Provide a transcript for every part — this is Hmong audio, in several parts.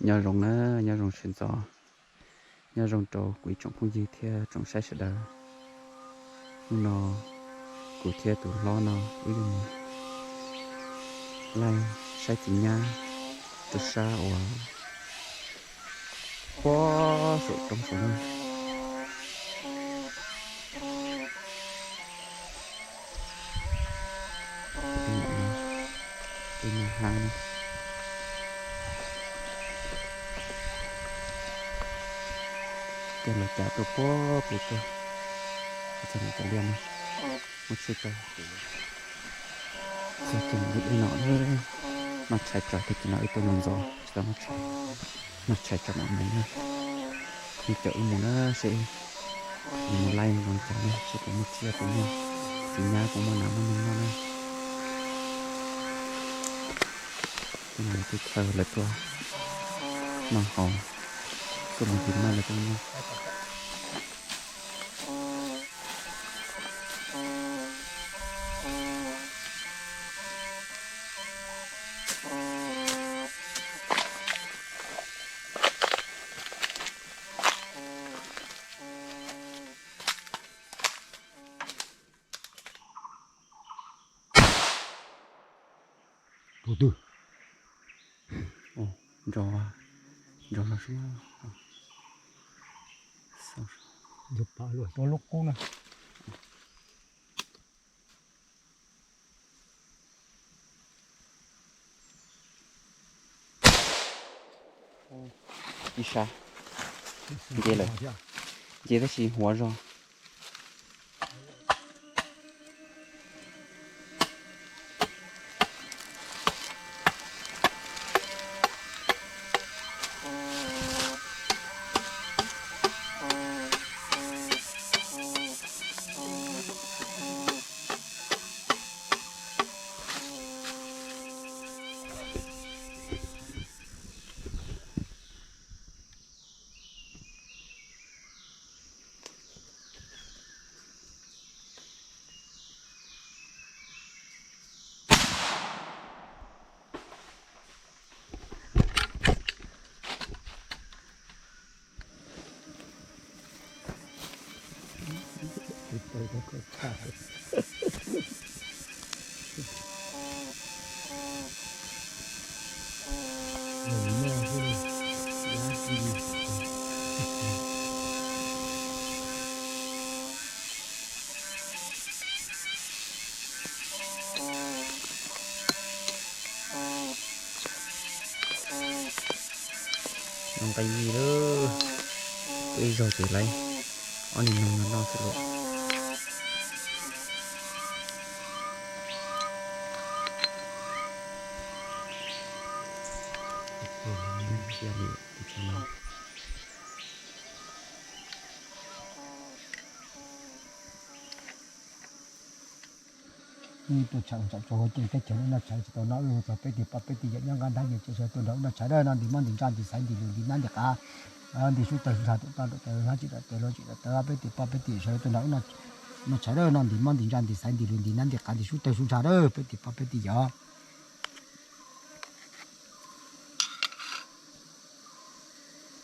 Nyob zoo na, nyob zoo sawv ntxov, nyob zoo rau kuv ib tsoom phooj ywg thiab tsoom saib sawv daws. Hnub no kuv thiab tus hlob no wb yuav mus laij saib txiv nyab rau sab uas puag saum roob saud na. Tej no, tej no hab na. Coj los cav tuaj puag pem tuaj, txog ntawm cov liaj no, muab tshuaj rau. Txog kiag ntawm lub dej no, noj tshais tso, tag kis no wb tuaj ntxov ntxov tsis tau noj tshais, noj tshais tso mam mus na. Wb coj wb mus na, seb mus laij zoo cas na, seb puas muaj tsiaj, puas muaj txiv nyab, puas muaj nas muaj noog noj na. Tej no yog tub chaw lawv tuaj noj haus, tuaj mus tiv maij lawv tuaj noj. Tus twg? Ntsos, ntsos los sub. Yog pam luag tau lub qub na. Ib sab nce lawm, nce tab sis huav zog. Noj nqaij yij lawm, tuaj ib zaug ces lawv ob niag noog no noj xwb lauj. Wb tuaj tsham tsam tso huv ceej teb chaws wb noj tshais tsis tau no, wb hu txog peb tis poj peb tis yawm nyob nqab nthab yeej tsev sawv tuaj nrog wb noj tshais dawb no ntim mob ntim ntsaj ntim xaiv ntim lus ntim nab ntim qav, ntim sub tawg sub ntsha tuam toj nraum tawv hab tsim dam tes hluav tsim dam tawv peb tis poj peb tis sawv tuaj nrog wb noj tshais dawb no ntim mob ntim ntsaj ntim xaiv ntim lus ntim nab ntim qav ntim sub tawg sub ntsha dawb peb tis poj peb tis yawm.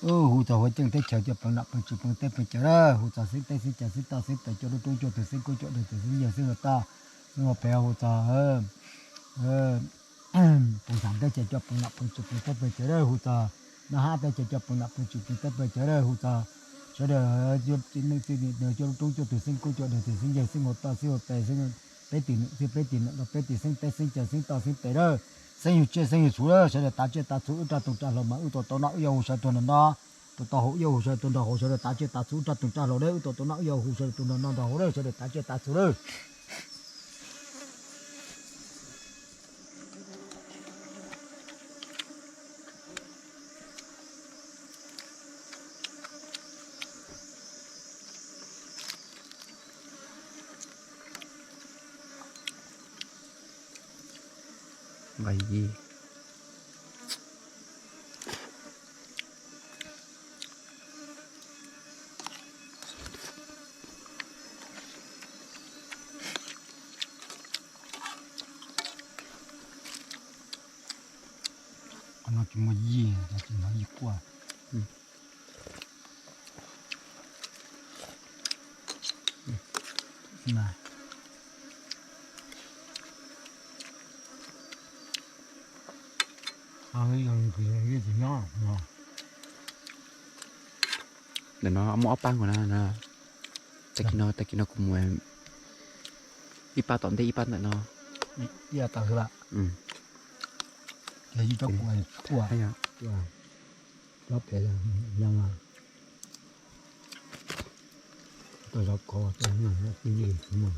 Hu txog huv ceej teb chaws cov peev nom peev tswv peev teb peev chaw dawb, hu txog xeeb teb xeeb chaw xeeb toj xeeb pem cov lub roob cuaj tug xeeb kub cuaj dawg tug xeeb yawg xeeb ua toj xeeb ua pem hu txog peev xam teb chaws cov peev nom peev tswv peev teb peev chaw dawb, hu txog nab hab teb chaws cov peev nom peev tswv peev teb peev chaw dawb, hu txog sawv daws txiv neej txiv niam cov lub roob cuaj tug xeeb kub cuaj dawg tug xeeb yawg xeeb ua toj xeeb ua pem xeeb peb tis num txij peb tis num rau peb tis xeeb teb xeeb chaw xeeb toj xeeb pem dawb, xeeb yug tsiaj xeeb yug txhu dawb, sawv daws tav tsiaj tav txhu wb raj toog raj hlau mas wb tuaj tau noj wb yuav hu sawv tuaj nrog noj, tuaj tau haum wb yuav hu sawv tuaj nrog haum, sawv daws tav tsiaj tav txhu wb raj toog raj hlau dawb, wb tuaj tau noj wb yuav hu sawv daws tuaj nrog noj nrog haus dawb, sawv daws tav tsiaj tav txhu dawb. Nqaij yij. Tsis muaj yij, tsis hnov yij quaj. Ntawm no muaj ob pab nkaus na. Tag kis no, tag kis no kuv mus ib pab tom ntej ib pab ntawm no. Tau zov ko, tau zov ko.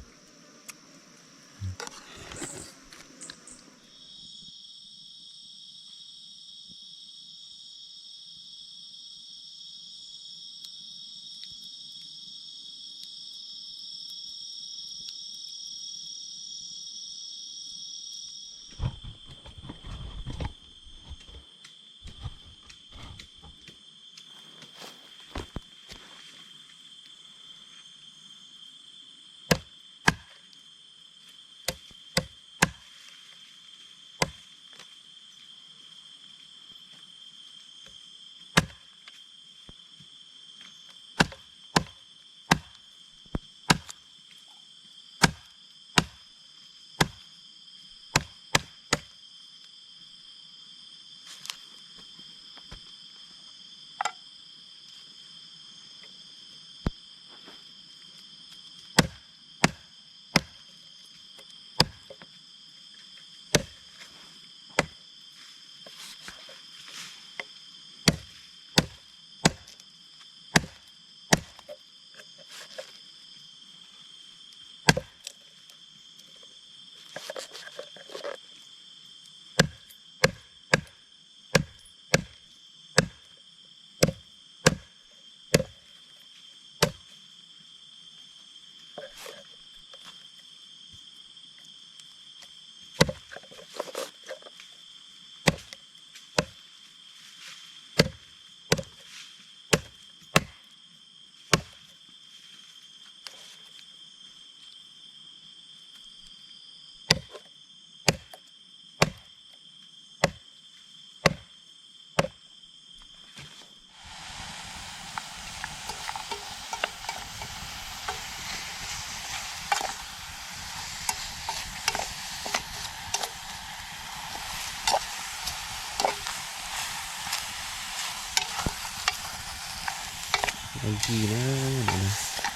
Ua yij na, no na,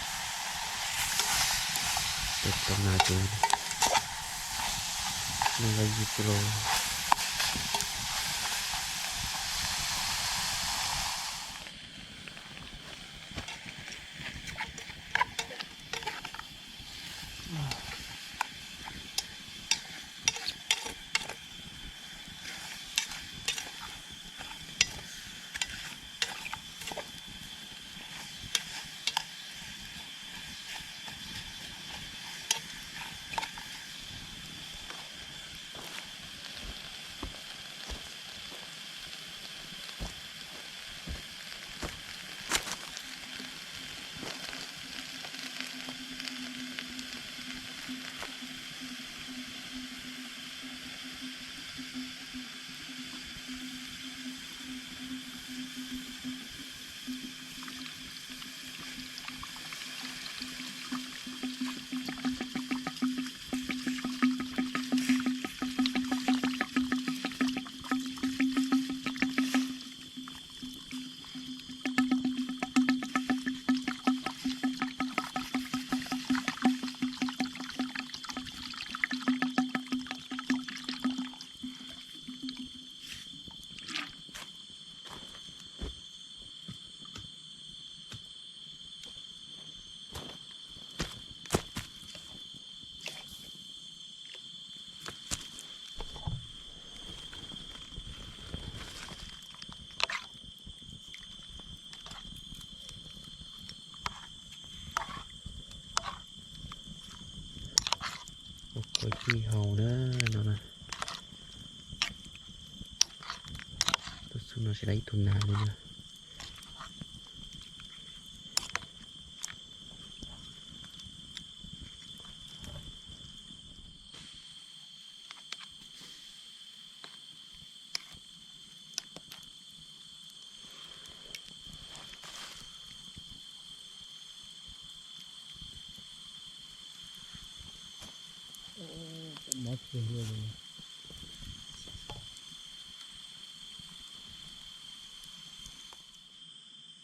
tus no ces nws ua yij xwb lauj. Ua koj yij haus na, no na. Tus xub no tsis tau ib tug nas li na.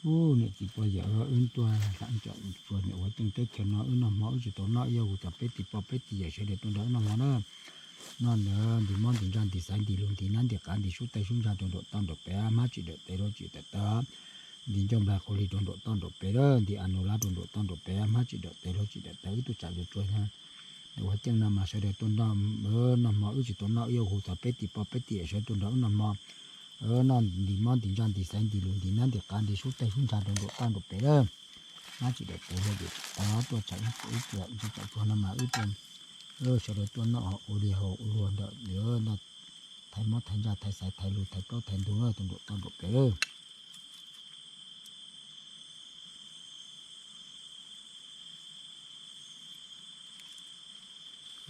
Ub, niam txiv pog yawm, wb tuaj hla ntsaum tsuag ntawm Huab Ceej teb chaws no, wb noj hmo wb tsis tau noj, wb yuav hu txog peb tis pog peb tis yawm sawv daws tuaj nrog wb noj hmo na. Noj ntawd ntim mob ntim ntsaj ntim xaiv ntim lus ntim nab ntim qav ntim sub taig sub ntsa rau nraum toj nraum pem, hmab tsis dawm tes hluav tsis dawm taw. Ntim ncauj nplaig qhua hli rau nraum toj nraum pem, ntim a nu lab rau nraum toj nraum pem, hmab tsis dawm tes hluav tsis dawm taw, wb tuaj tsam tsuag tsuag ntawm Huab Ceej no mas sawv daws tuaj noj, noj hmo wb tsis tau noj, wb yuav hu txog peb tis pog peb tis yawm sawv daws tuaj nrog wb noj hmo. Noj ntim mob ntim ntsaj ntim xaiv ntim lus ntim nab ntim qav ntim sub taig sub ntsa rau nraum toj nraum pem lawm. Hmab tsis dawm tes hluav tsis dawm taw, tuaj tsam ib tsuag ib tsuag ntsis tsam tsuag no mas wb tuaj, sawv daws tuaj noj ua li haus ua luag ntawm nws, thaiv mob thaiv ntsaj thaiv xaiv thaiv lus thaiv plaub thaiv ntug rau nraum toj nraum pem lawm.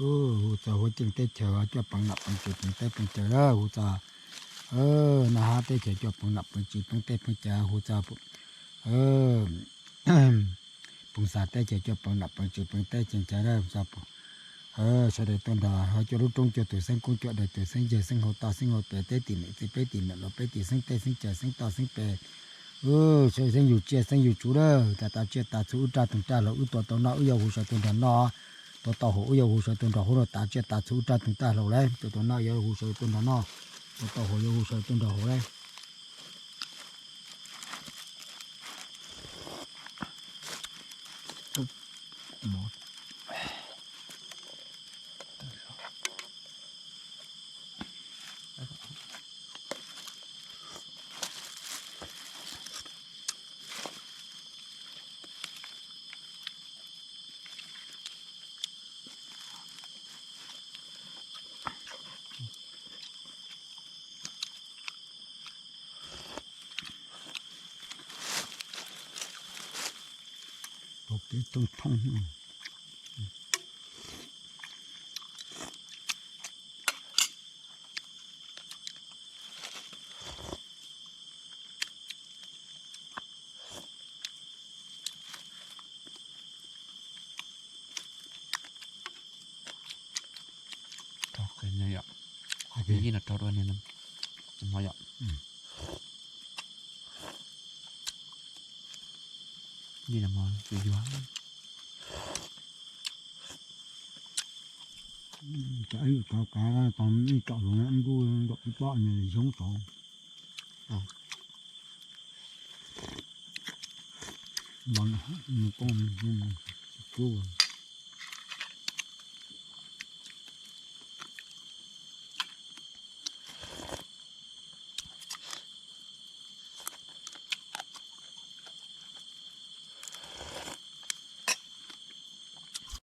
Hu txog Huab Ceej teb chaws coj peev nom peev tswv peev teb peev chaw lawm, hu txog Naj Hab teb chaws coj peev nom peev tswv peev teb peev chaw, hu txog Poob Xas teb chaws coj peev nom peev tswv peev teb peev chaw lawm, hu txog sawv daws tuaj nrog coj lub roob coj tus xeeb koob coj daws tus xeeb yawg xeeb hauv toj xeeb hauv pes teb tim neem txiv peb tim neem laus peb tim xeeb teb xeeb chaw xeeb toj xeeb pes, sawv daws xeeb yug tsiaj xeeb yug tsuv lawm, tas tas tsiaj tas txhu wb raj toog raj hlau wb tua tau noj wb yuav hu sawv daws tuaj nrog noj, tua tau hau wb yuav hu sawv daws tuaj nrog hau, tas tsiaj tas txhu wb raj toog raj hlau lawm, tua tau noj yuav hu sawv daws tuaj nrog noj, tua tau hau yuav hu sawv daws tuaj nrog hau lawm. Tau kev thooj thooj. Rau qe no yom, yij no rau dua ni, hmo yom, yij no hmo yuag. Ib tau kav tau ib tau los nkuj nkaum ib pob xyoob tau. Kub.